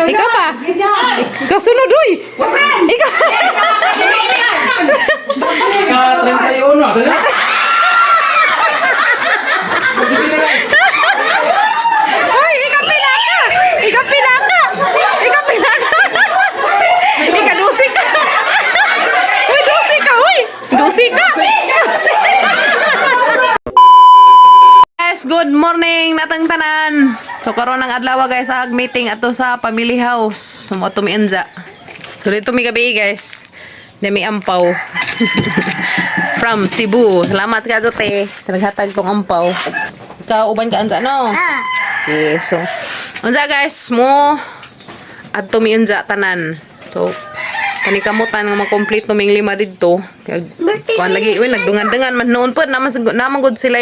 Ikaw pa. Ikaw sunod, uy. Ikaw. Ika 31, ah. Dali. Uy, ikaw pinaka. Ikaw pinaka. Ikaw pinaka. Ikaw dusi ka. Uy, dusi ka, uy. Dusi ka. Dusi. Guys, good morning natang tanan. So karon ang adlaw, guys, ag meeting ato sa family house. So mo ato mi unja. So dito mi gabi, guys. Dami ampaw. From Cebu. Salamat ka te sa naghatag tong ampaw. Ikaw uban ka unja, no? Okay, so unsa, guys, mo adto mi unja tanan. So kani kamutan nga ma-complete ming lima didto. Kag kuan lagi uy nagdungan-dungan man noon po naman naman gud sila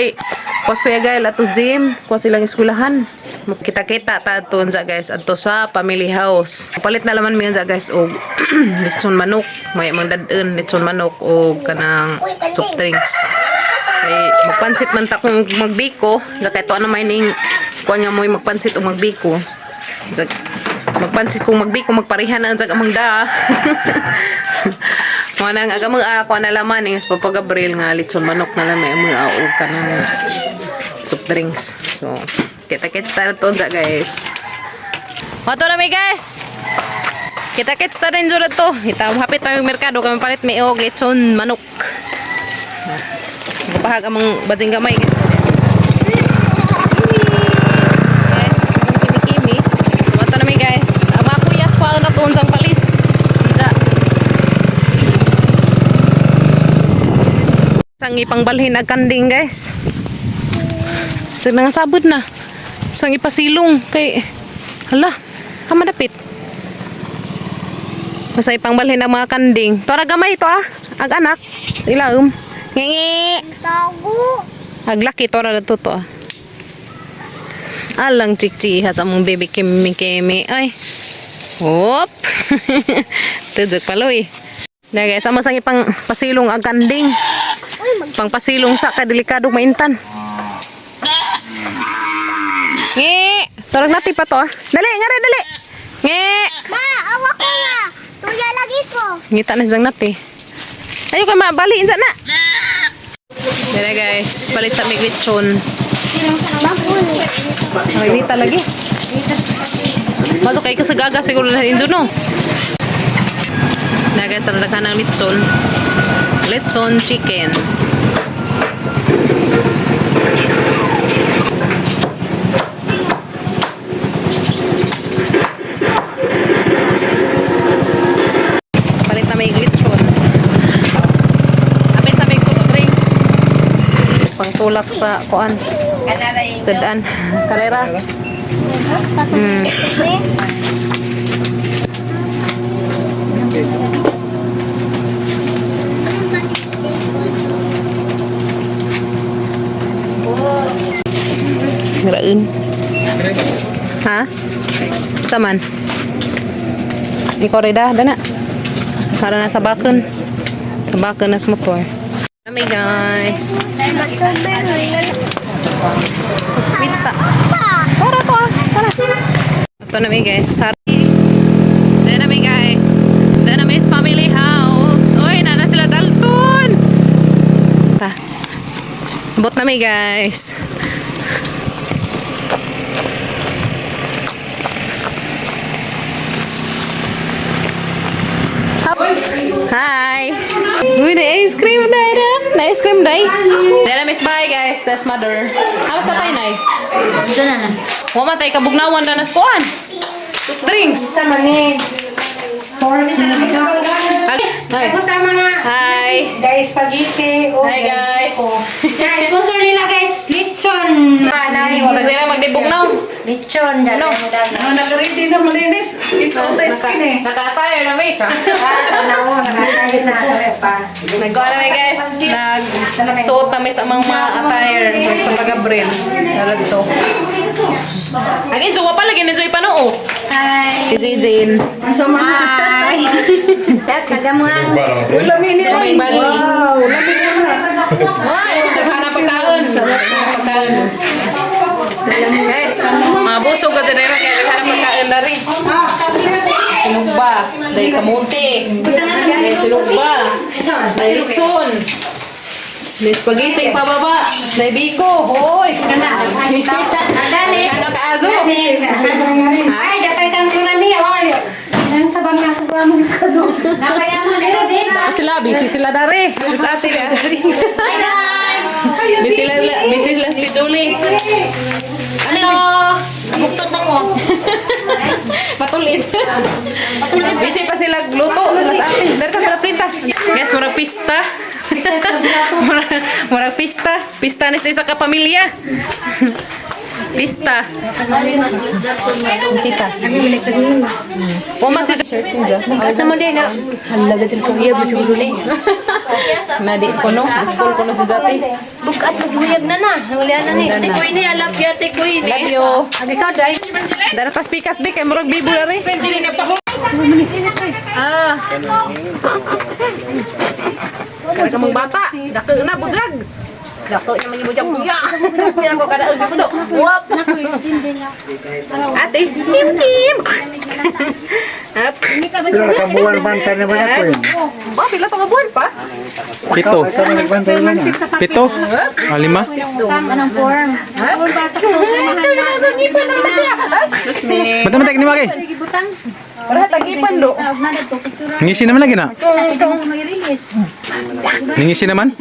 Kuwas Kuya Gael ato gym, kuwas silang eskwelahan. Kita-kita ta ato unsa, guys, adto sa family house. Palit na laman mi unsa, guys, og litson manok, may mang dad-en litson manok og kanang soft drinks. Kay magpansit man ta kung magbiko, da kay tuwa na may ning kuan nga mo'y magpansit og magbiko. Sa magpansit kung magbiko magpareha na ang amang da. Mo nang aga mga kuan na laman ing sa Papa Gabriel nga litson manok na lang may mga og kanang soft drinks. So, kita-kits tayo to guys. Mato na mi, guys. Kita-kits ta rin jud to. Ita hapit tayo merkado kami palit may og litson manok. Pahag amang bajing gamay, guys. Guys, amang kimi-kimi. Mato na mi, guys. Ang mga kuyas pa na tuon sang palis. Unsa? Sang ipangbalhin ag kanding, guys. So, nangasabot na. Sang ipasilong kay hala, ha madapit. Basta ipangbalhin ang mga kanding. Tora gamay ito ah. Ag anak. Sa ilaom. Ngingi. Tago. Ag laki tora na to to ah. Alang chikchiha sa mong baby kimi kimi. Ay. Hop. Tudok paloy. Na guys, amo sang ipang pasilong ag kanding. Pangpasilong sa kadelikado maintan. Ngi! Turag nati pa to ah. Dali, ngari, dali. Ngi! Ma, awak ko nga. Tuya lagi ko. Ngita na siyang nati. Ayo ka ma, bali insa na. Dali guys, palit sa mig lechon. Bagul. Ay, nita lagi. Mato kay kasagaga siguro na injo no. Na guys, ang daghan ng lechon. Lechon chicken. Palit na may lechon. Apit sa may soft drinks. Pangtulak sa kuan. Sudan. Karera. Tapos patulog. Ngirain. Ha? Saman? Ikaw rin da, dana. Para nasa bakon. Sa bakon nas motor. Kami guys. Pizza. Tara to ah. Tara. Ito na mi, guys. Sorry. Dana mi, guys. Dana mi sa family house. Oy, nana sila Dalton. Ta. Abot na mi, guys. Hi! Uy, na ice cream na na. Na ice cream na. Dala miss bye guys, that's mother. How sa tayo nay? na. Wa man tay kabugnawan na nas kuan. Drinks. Sa mani. Hi. Punta mga Hi. guys spaghetti. Oh, Hi, guys. Siya, sponsor nila guys, lechon. Kanay, Sagdi lang magdibugnaw. Lechon, dyan. Ano? Ano? Naka-ready na malinis. Isang skin eh. Naka-attire na mi. Ah, sana mo, nakakain na ako eh pa. Nagkuha na mi, guys. Nagsuot na mi sa amang mga attire. Mas Papa Gabriel. Dala to. Ang enjoy pa lagi enjoy pa noo. Hi. Si Jane. Ang sama na. Hi. Nagamuang. Uy, lami ni Lami, Oy. bali. Wow, lami na. Ay, sa pagkaon. Pagkaon. Guys, mga busog ka dyan kaya naghanap pagkain na rin. Sinugba, dahil kamunti, dahil sinugba, dahil litson, dahil spaghetti pababa, dahil biko, hoy! Dali. Ano ka, Azo? Ay, dapat kang kurani. Awal. Dan sa bang nasa buwan mo nakaso. Napaya mo. Pero di. Sila, busy sila dari. Sa atin ah. Busy sila, busy sila si Julie. Ano? Buktot ako. Patulit. Patulit. Busy pa sila luto. Las atin. Dari ka sila printa. Guys, murag pista. Murag pista. Pista ni sa isa ka pamilya. Pista. Kita. Puma si Sa mo din na. Halaga din ko iya siguro ni. Nadi ko no. School ko no si Zati. Bukat maghuyag na na. Wala na ni. Ate ko ini alap ya ate ko ini. Love you. Ag ikaw dai. Dara tas pikas bi kay murag bibo na rin. Ah. Kada ka mong bata, dako na bujag. Dako na man bujag buya. Hindi ko kada og kuno. Wap. Ate, tim tim. At Pila ka buwan bantay naman ako yun. ba pila to ka buwan pa? 7. Ikaw na nagbantay na. 7? Ah, 5? Bantay bantay ni Maki. Para tagipan do. Ngisi naman lagi na. Ngisi naman?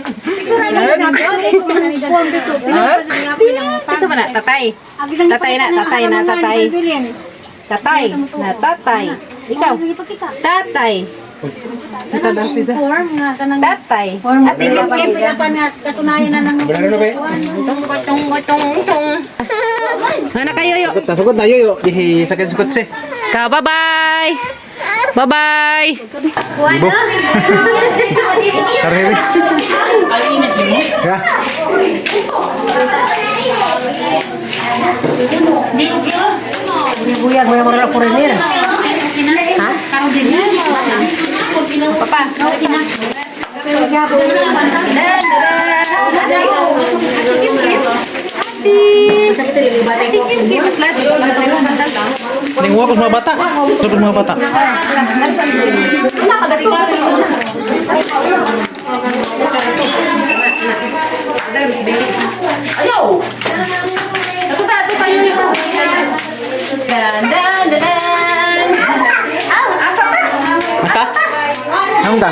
Ito man na tatay. Tatay na, tatay na, tatay. Tatay na tatay. Ikaw. Tatay. Tatay. Ate, kim kim. Tong tong tong. Mana kayo yo? Sugod na, sugod na yoyo. Dihi sakit sugod si. Ka bye bye. Bye bye. Ibo. Tara heavy. Ya. Ning ko sa mga bata. Sugod mga bata. Dan dan dan dan. Ata? Naon ta?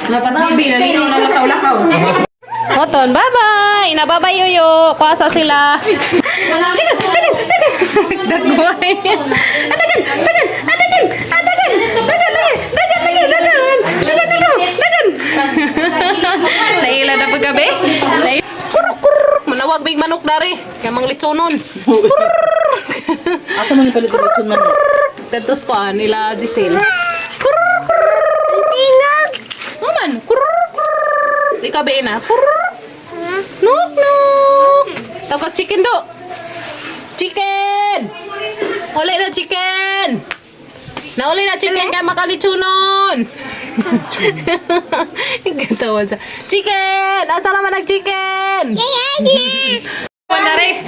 Lapas bibi na nino na lakaw-lakaw. Oton, bye-bye. Ina bye-bye yoyo. Kuasa sila. Dagan, dagan, dagan. Dagway. Adagan, dagan, adagan, adagan. Dagan, dagan, dagan, dagan, dagan. Dagan, dagan, dagan. Naila na paggabi. Kuruk, kuruk. Manawag big manok dari. Kaya mang litsonon. Asa man ipalit litson man? Datos ko nila Giselle. Tingog. Maman, kurr, kurr. Ikaw ba ina? Kurr. Nuk, nuk. Tawag ka chicken do. Chicken! Uli na chicken! Nauli na chicken kaya makalitsunon! Katawa siya. Chicken! Asa naman ang chicken? Wala rin.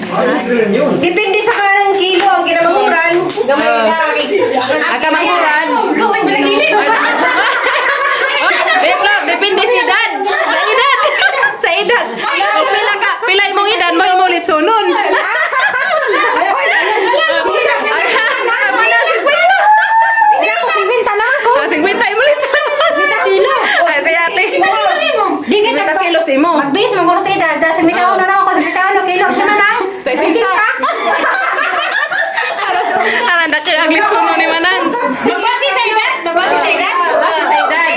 Depende sa kanang kilo ang ginamanguran. Gamay na. Aga manguran. Luwas malagili. Dep depende sa edad. Sa edad. Sa edad. Kung pila ka, pila imong edad mo imong litsunon. Hindi ako 50 na ako. Ah, 50 imong litsunon. Kilo. Ay, si ate. Di ka 50 kilos imo. Magbis mo ko sa edad. Sa 51 na lang ako sa 51 kilo. Siya man ang. Sa 60. Aran dake ang litsunon ni Manang. Magbasi sa edad? Magbasi sa edad? Basta sa edad.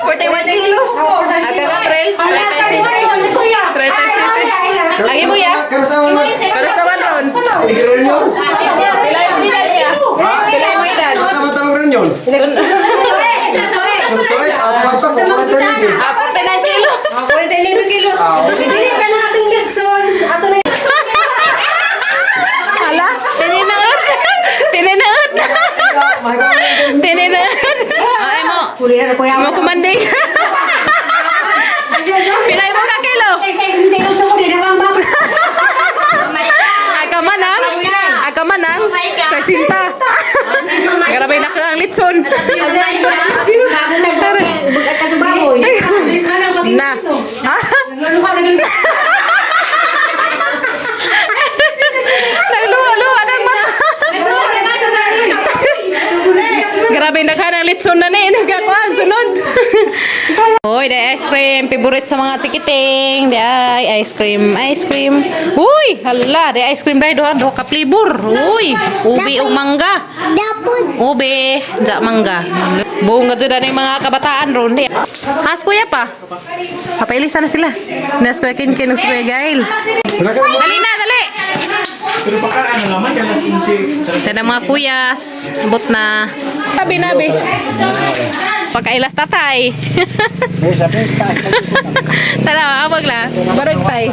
41 kilos. Ate Gabriel, 37. 37. Lagi mo ya. Karusawan Karusawan ron. Ron yun. Pila yung edad niya? Pila yung edad? Sama tawag ron yun. Suntuin, apat pa, kukuratan yun. Ah, 49 kilos. 49 kilos. Dili ka na ating litson. Ato na Hala, tininaot. Tininaot. Uli na kuya. Mo kumanding. Pilay mo ka kilo. Aga man ang. Aga man ang. Sa sinta. Grabe na ka ang litson. Na. Ha? Nagluha-luha ng mata. Grabe na ka ng litson na ni. Nagkakuan, sunod. Uy, the ice cream. Favorite sa mga chikiting. Di ay, ice cream, ice cream. Uy, hala, di ice cream dahil duha, duha ka flavor. Uy, ubi o mangga. Ube, ja mangga. Buong nga dyan yung mga kabataan ron. Di. Has kuya pa. Papailisa na sila. Nas kuya Kinkin, nas kuya Gail. Dali na, dali! Pero baka ano naman, kaya mas si... Tada mga kuyas. Abot na. Tabi na, be. Pagkailas tatay. Tara, abag la. Barag tay.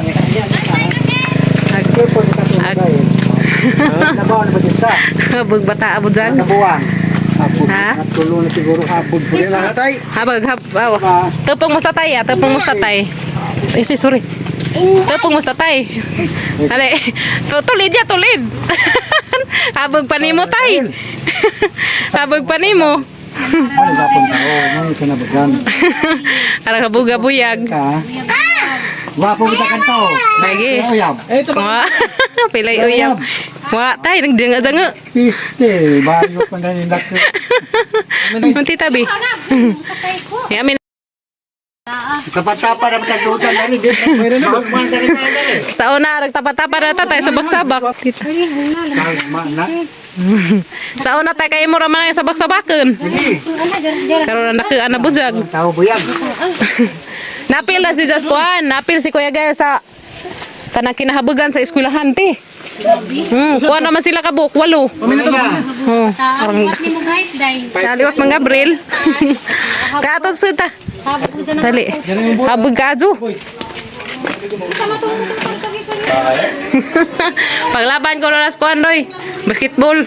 Habog bata, abot dyan. Ha? Tulong na siguro habog. Tatay! Habag, hab, awa. Tupong mo sa tay, ah. Tupong mo sa tay. Eh, si, sorry. Tupong mo sa tay. Dali. Tulid ya, tulid. Habog pa nimo, tay. Habog pa nimo. Ano gapon ka? Oh, may kinabagan. Arang habog-habuyag. Ka. Wapo kita kanto. Lagi. Uyab. Eh, ito Wa. Pilay uyab. Wa, tay, nagdanga-danga. Piste, bayo pa na nila. Munti tabi. Ya, amin. Kapatapa na pagkagutan na ni. Sa una, nagtapa-tapa na tatay, sabak-sabak. Tita. Na. Sa una, tay, kayo mo raman ang sabak-sabakan. Karoon na nakuan na bujag. Tao buyag. Napil na si Jaskuan. Napil si Kuya Gaya sa kanang kinahabagan sa eskwelahan, ti. Kuan naman sila kabuk, 8. Oh, parang Kaliwat mga Gabriel. Kato sa ta. Dali. Habog ka adyo. Paglaban ko na kuan doy. Basketball.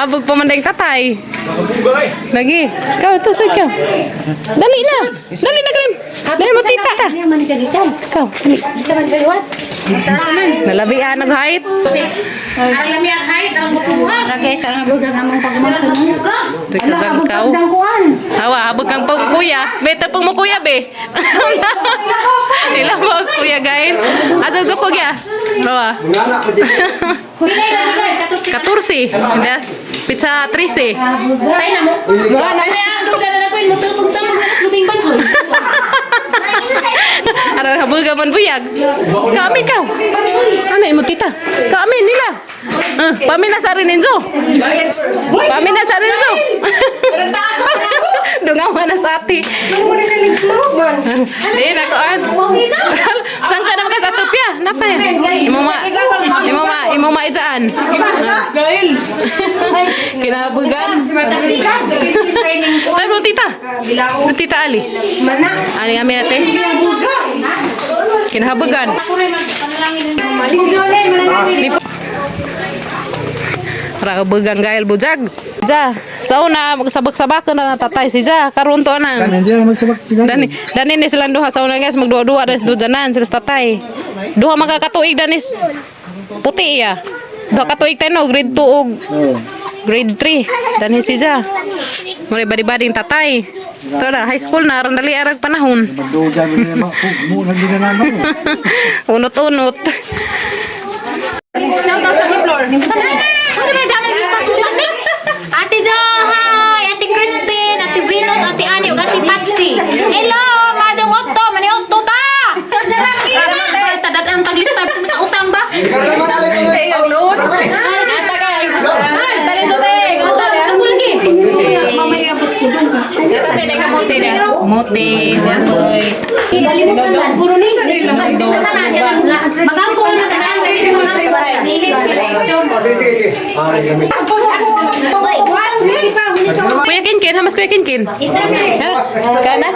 Habog pa man dayong tatay. Lagi. Ikaw ito sa ikaw. Dali na. Dali na Grim. Dali mo tita ka. Ikaw, dali. Nalabian og height. Arang lamias height, arang bukuha. Ragay sa habog ang among pagmamahal. Teka, ikaw. Hawa, habog kang pag kuya. Be, tapong mo kuya, be. Nila boss, kuya gain. Asa joko gya? Hawa. Ngana ko din. Pilay na lugar, 14. 14. Das, pizza 13. Tay na mo. Mura na. Kaya ang duda na nakuin mo tupong tapong lubing bansoy. Aran habog ka man buyag. Kami kaw. Ano imo tita? Kami nila. Ah, pamin na sa Renzo. Pamin na sa Renzo. Dungawa na sa ati. Di na koan. Saan ka naman ka sa tupya? Napa yan? Imo ma imo ma imo ma ijaan. Gail. Kinahabugan. Tayo mo tita. Mo tita Ali. Ali kami ate. Kinahabugan. Rahabugan gail bujag. Ja, sa una magsabak-sabak na natatay si Ja. Karon to nang. Nandiyan magsabak sila. Dani dani ni silang duha sa una guys magduha-duha des dujanan sila sa tatay. Duha magkakatuig danis puti iya. Duha katuig tayo no, grade 2 og grade 3. Dani si Ja. Mura badi-bading tatay. Ito na, high school na, aron dali arag panahon. Magduga mo niya mo. Mo na din na naman. Unot-unot. Ano ba dami ng statutan ni? Ate Jo, hi! Ate Christine, Ate Venus, Ate Annie, ug Ate Patsy. Hello, Majong Otto, mani Otto ta! Tadat ang taglista, kumita utang ba? Karaman alay ko. Kamu lagi. Muti, wapoy. Sana Magampo na tanan. Sige, sige, sige. Kuya Kinkin, hamas Kuya Kinkin. Kana?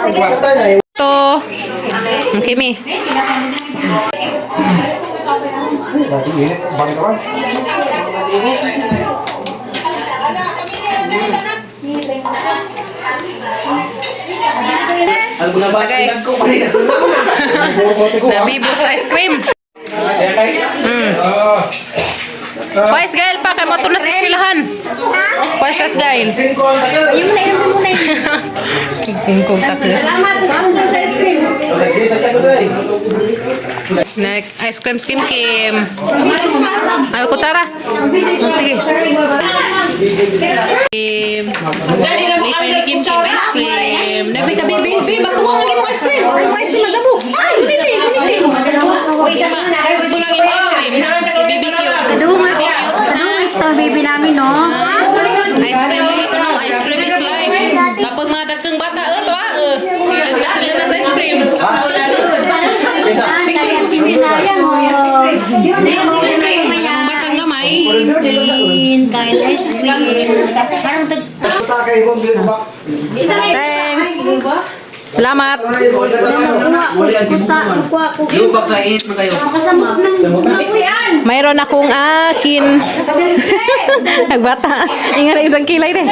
To. Okay, mi. Init, bang ka ba? Guys. Nabibos ice cream. Pwes, Gail pa. Kay mo na sa eskwelahan. Pwes, as Gail. Singkong taklas. Next, ice cream skim kim. Ayo kutsara. Oh, sige. Kim. Kim kim kim ice cream. Nabi ka baby. Baby, makuha nga imong ice cream. Makuha imong ice cream magabo. Ay, kuniti, kuniti. Makuha nga imong ice cream. Si baby cute. Baby cute. Ito baby namin, no? Ice cream lagi ko no. Ice cream is life. Kapag mga dagkang bata, to ah, eh. Ilan na sila na sa ice cream. Ang batang gamay. Thanks. Salamat. Mayroon akong akin. Nagbata. Ingat na isang kilay din.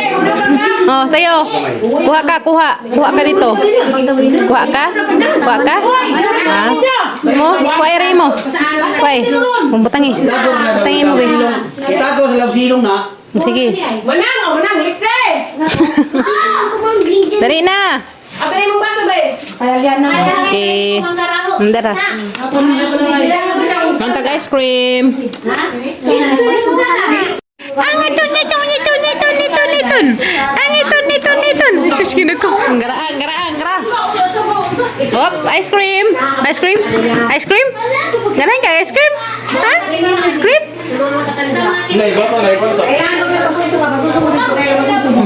Oh, sa'yo. Kuha ka, kuha. Kuha ka dito. Kuha ka? Kuha ka? Ha? Mo? Kuha rin mo. Kuha eh. Butangi. Butangi mo, babe. Itago sa lamsilong na. Sige. Manang, oh, manang, litse! Dali na. Apa na imong baso, be? Okay. Ndara. Mantag ice cream. Ang iton, iton, iton, iton, iton, iton. Ang iton, iton, iton. Sus, ginako. Ang gara, ang gara, ang gara. Hop, ice cream. Ice cream? Ice cream? Ganahan ka ice cream? Ha? Ice cream?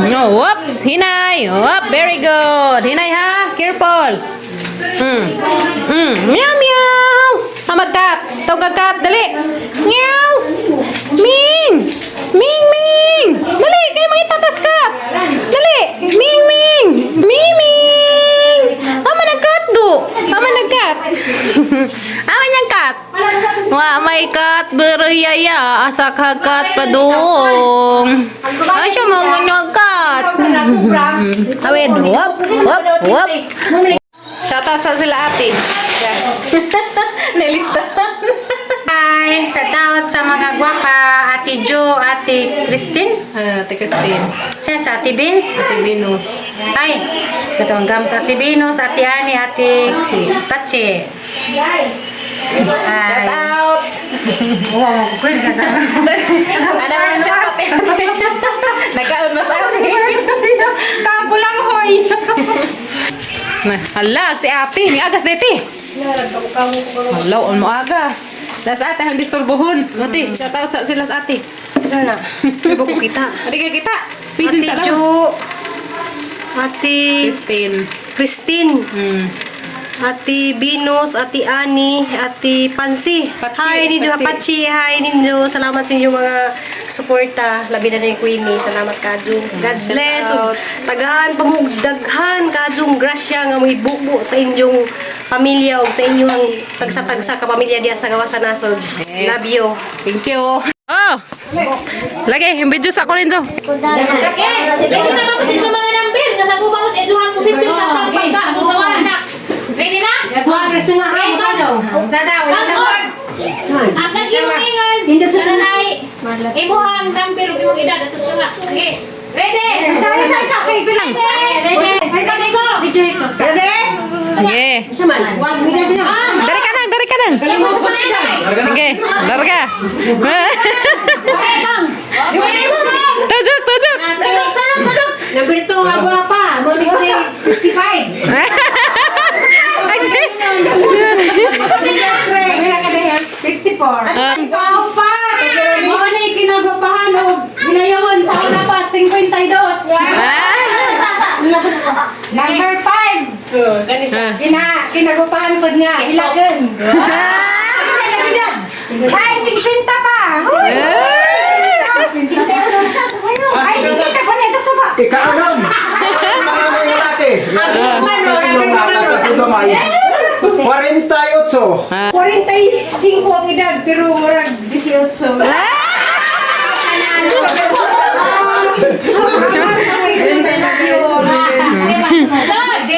No, whoops, hinay. Whoop, very good. Hinay ha, careful. Meow meow. Ah, magkat. Tawag ka cat, dali. Meow. Ming. Ming ming. Dali, kayo mga itatas cat. Dali. Ming ming. Ming ming. Ama nagkat do. Ama nagkat. Ama niyang cat. Wa may cat beriyaya asa ka cat padung. Ay siya mo cat. Awin, wop, wop, wop. Shout out sa sila ate. Nilista. Hi! Shout out sa mga gwapa, Ate Jo, Ate Christine, Ate Christine. siya sa Ate Vince. Ate Venus. Ay, ito ang gams, Ate Venus, Ate Ani, Ate Pachi. Shout Hi. out! Wow, pwede ka na. Ano mo shout out? Nagkaon mas ate. Kabulang hoy! Hala, si ate. Ni agas deti. Hala, on mo agas. Las ate, ang disturbohon. Ate, shout out sa sila sa ate. Sana. Iba ko kita. Ate ka kita. Pigeon Ate sa lang. Ju, Ate Christine. Christine, Ate Venus, Ate Ani, Ate Pansi. Patsi, Hi ninyo, Patsi. Patsi. Hi ninyo. Salamat sa inyong mga suporta. Labi na na yung Queenie. Salamat kajung. God Shout bless. out. Ug Tagaan pamugdaghan kajung grasya nga mohibubo sa inyong pamilya ug sa inyong tagsa-tagsa ka pamilya diya sa gawas sa nasod. Yes. Love you. Thank you. Oh! Lagi, yung video sa ako rin to. Ready na ba ko sa inyong mga number? Kasagupa ko sa inyong posisyon sa tagpagka. Anak. Ready na? Kangkor! Ang kag-imong ingon, nanay, imuhang number ug imong edad atos ka nga. Okay. Ready? Isa isa isa kay bilang. Ready? Ready go. Ready? Okay. Dari kanan, dari kanan. Okay, dari ka. Tujuk, tujuk. Number 2, ako pa. Mo 55. Wow pa! Mo na kinagwapahan o ginayawan sa una pa, 52. Number 5. Kinagwapahan po nga, ilagan. Ay, 50 pa! Huy! Ay, 50 pa na ito sa ba? Ikaanam! Ikaanam yung ate! Tatasudamay. 48! 45 ang edad pero murag 18.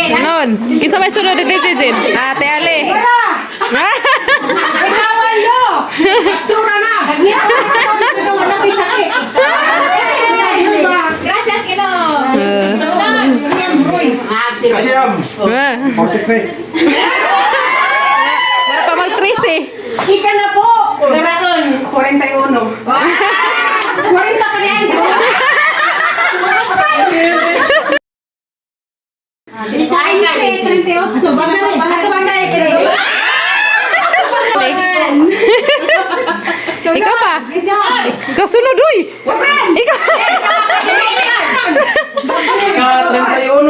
Ganon. Kinsa may sunod dito, Jin? Ate Ale. Pastura na! Wala ko'y sakit. Gracias, Ginoo. Kasiyam. 43. Mara pa mag 13. Ika na po! Garaon, 41. 40 pa niya. Ay, kasi 38. Baka ba Ikaw pa. Ikaw sunod, uy. Ikaw. Ka 31.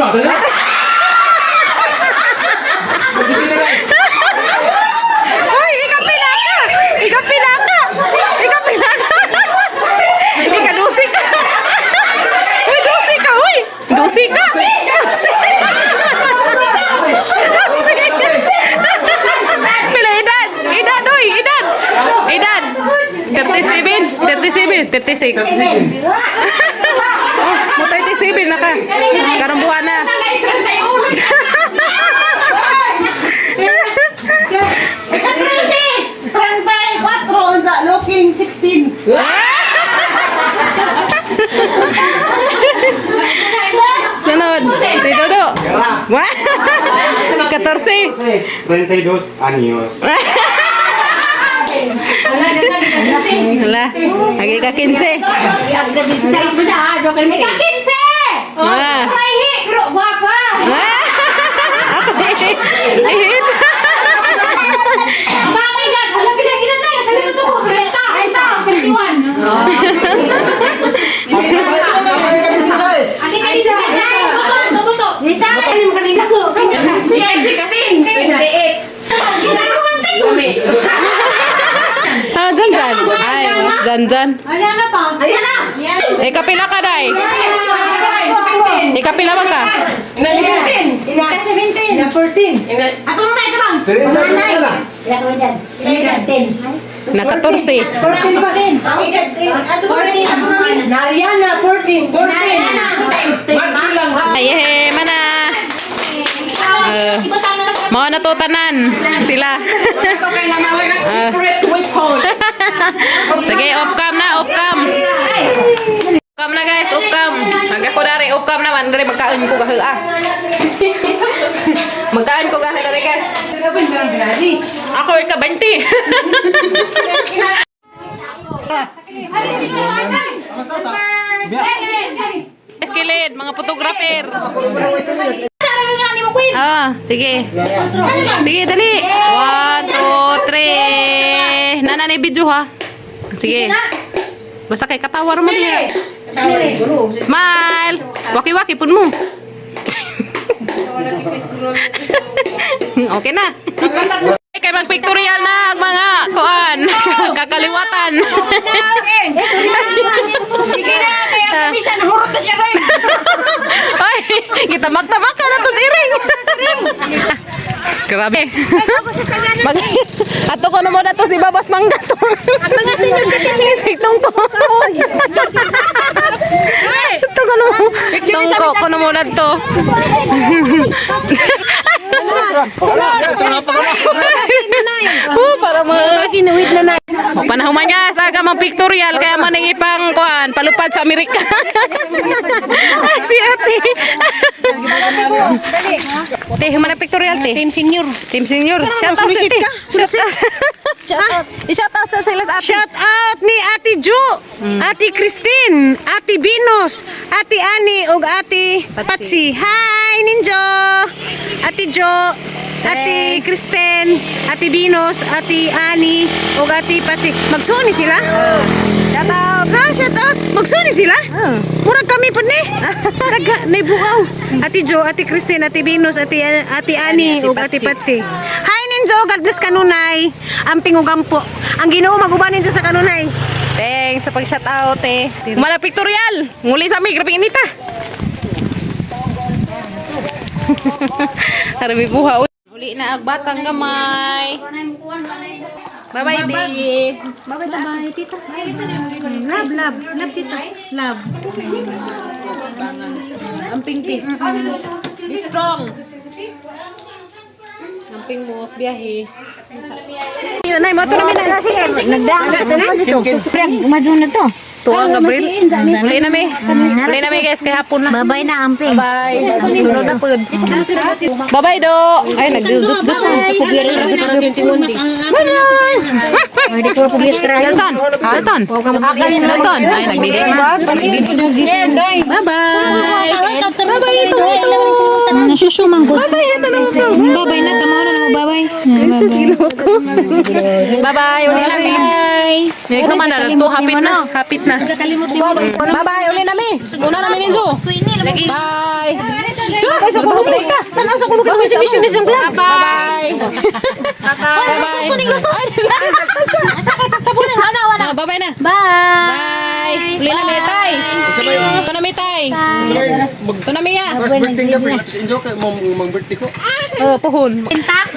Dali na. Uy, ikaw pinaka. Ikaw pinaka. Ikaw pinaka. Ikaw dusi ka. Uy, dusi ka, uy. Dusi ka. Dusi. Dusi. Pila edad? Edad, uy, edad. Edad. 37, 37, 36. Oh, mo 37 na ka. Karong buwan na. Ika 13! 34, unsa, looking 16. Sunod. Si Dodo. Wah. 14. 32 años. Hala. Agi ka 15. Ika 15! Oh, Ah. Ay, pero guwapa. Ako ihit. Ang edad, hala bilang edad na, nakalimutan ko. 30. 31. Kapay ka 16. Ate ka dito. Buto, buto. 16, 28. Ginagawa ang tayo. Ah, dyan dyan. Ay, mas dyan dyan. Ayan na pa. Ayan na. Eh, kapila ka, day. Eh, kapila man ka. 17. Ika 17. Ato lang na, ito lang. 39 na. Na 14. 14. Nariana, 14, 14. Ay, eh, mana. Ibutang na lang. Mga natutanan sila. Ito kay na mga secret weapon. Sige, off cam na, off cam. Off cam na guys, off cam. Hanggang ko dari, off cam naman. Dari, magkaon ko gahi ah. Magkaon ko gahi dari guys. Ako ika 20. Eskilid, mga photographer. Ah, sige. Sige, dali. 1, 2, 3. Nana na video ha. Sige. Basta kay katawar mo diha. Smile. Waki-waki pun mo. Okay na. Kay mag-pictorial na ang mga kuan, kakaliwatan. Sige na, kaya kami siya, nahurot na siya rin. Ay, gitamak-tamak ka na to si Iring. Grabe. Mag Ato ko na mo na to si Babas Mangga to. Ang mga senior citizen. Tungko. Ato ko no. Tungko ko na mo na to. Oh, para mga Tinuwid na na. O, panahuman nga sa aga mang pictorial kaya man ang ipang kuan palupad sa Amerika. Ay, si ate. Te, humana pictorial te. Team senior. Team senior. Shout out sa te. Shout out. Shout out. I-shout out sa sila sa ate. Shout out ni Ate Ju, Ate Christine, Ate Venus, Ate Ani ug Ate Patsy. Hi Ninjo. Ate Jo, Ate Christine, Ate Venus, Ate Ani ug Ate Patsy. Magsuni sila? Shout out. Ha, shout out. Magsuni sila? Murag kami pud ni. Dagha naibuaw. Ate Jo, Ate Christine, Ate Venus, Ate Ate Ani ug Ate Patsy. Hi Ninjo, God bless kanunay. Amping ug ampo. Ang Ginoo magubanin siya sa kanunay. Thanks sa pag-shout out eh. Humana pictorial. Nguli sa mi, grabe inita. Harami buha. Uy. Uli na ag batang gamay. Bye-bye, B. Bye-bye, tita. Love, love. Love, tita. Love. Amping tea. Be strong. Amping mo sa biyahe. Yun ay, mo to namin na. Sige, nagdaan ka sa dito. Umadyo na to. Tuwang Gabriel. Uli na mi. Uli na mi guys, kay hapon na. Babay na, amping. Bye. Sunod na pud. Bye-bye do. Ay nagduzut zut. Pwede ko pag-isra. Dalton. Dalton. Dalton. Ay nagdidi. Bye-bye. Bye-bye. Nasusuman ko. Bye-bye na, kamaw na mo, bye-bye. Bye-bye. Uli na mi. Hindi ko man na to hapit na. Hapit na. Bye-bye. Uli na mi. Una na mi ninjo. Bye. Ay, sa kulog ka. Tanaw sa kulog ka si Mission is vlog. Bye. Bye. Bye-bye na. Bye. Bye. Uli na mi tay. Ito na mi tay. Ito na mi ya. Birthday ka, enjoy ka mo mang birthday ko. Oh, puhon.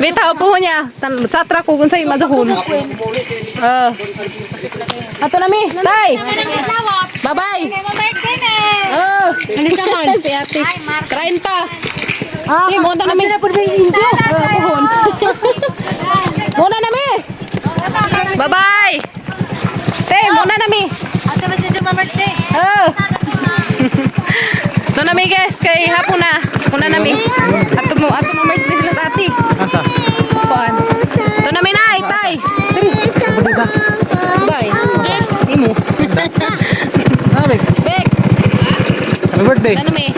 Bitaw puhon niya. Chatra ko kung sa'yo madahon. Oh. Ato na mi, tay. Bye-bye. Oh. Si ate. 30. Ah, muna na mi. Oh, puhon. Muna na mi. Bye-bye. Te, muna na mi. Oh. Ito na mi guys, kay hapon na. Muna na mi. Ato mo birthday sila sa ate. Asa? Kuan. Ito na mi na, itay. Bye. Imo. Bek. Bek, Happy birthday. ano mi?